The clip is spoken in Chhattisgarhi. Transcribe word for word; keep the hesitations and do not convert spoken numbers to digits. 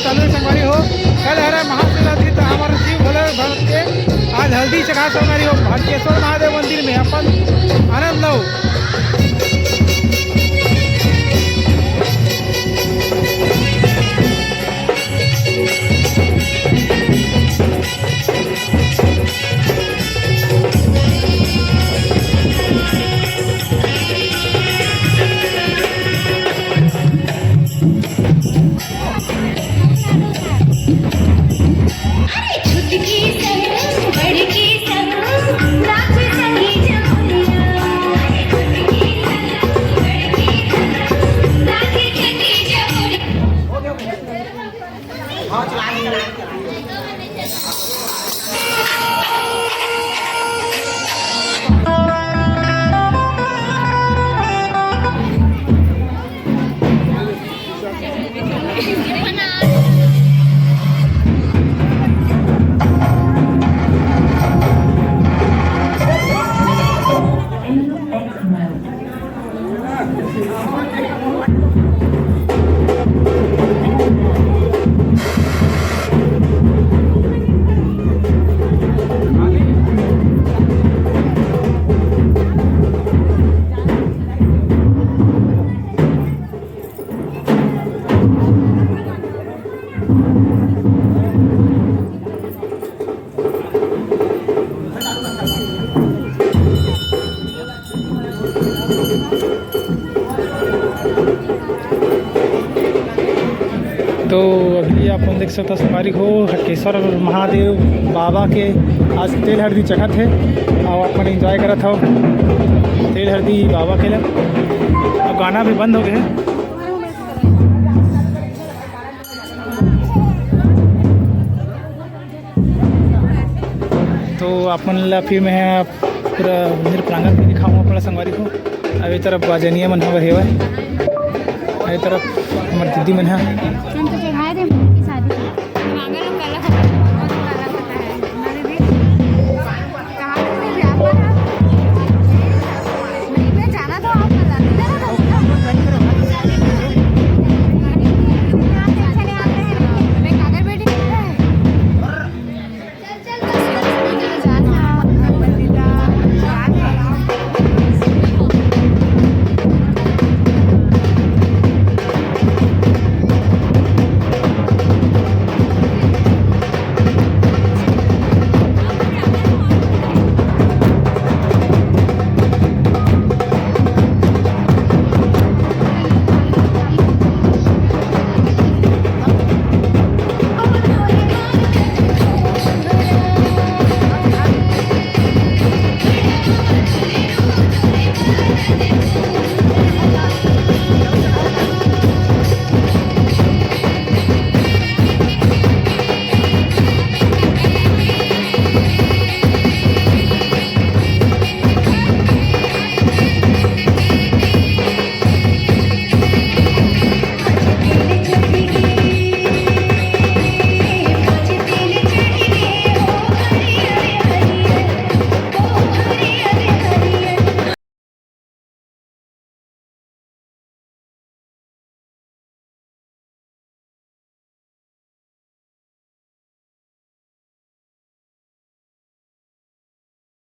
हेलो संगवारी हो, कल हरे महाशिवरात्रि, त हमर शिव भोले भक्त के आज हल्दी चढ़ा संगवारी हो, हटकेश्वर महादेव मंदिर में अपन आनंद लो। तो अभी आप मन देख सकता संगवारी हो, हटकेश्वर महादेव बाबा के आज तेल हरदी चढ़त हे और आप मन एंजॉय करत हो तेल हरदी बाबा के ला। अब गाना भी बंद हो गए हे। तो आप मन ला फिर मैं पूरा मंदिर प्रांगण भी दिखाऊंगा अपना संगवारी हो। अब ये तरफ बाजनिया मन हवय हेवय, ये तरफ हमर दीदी मन ह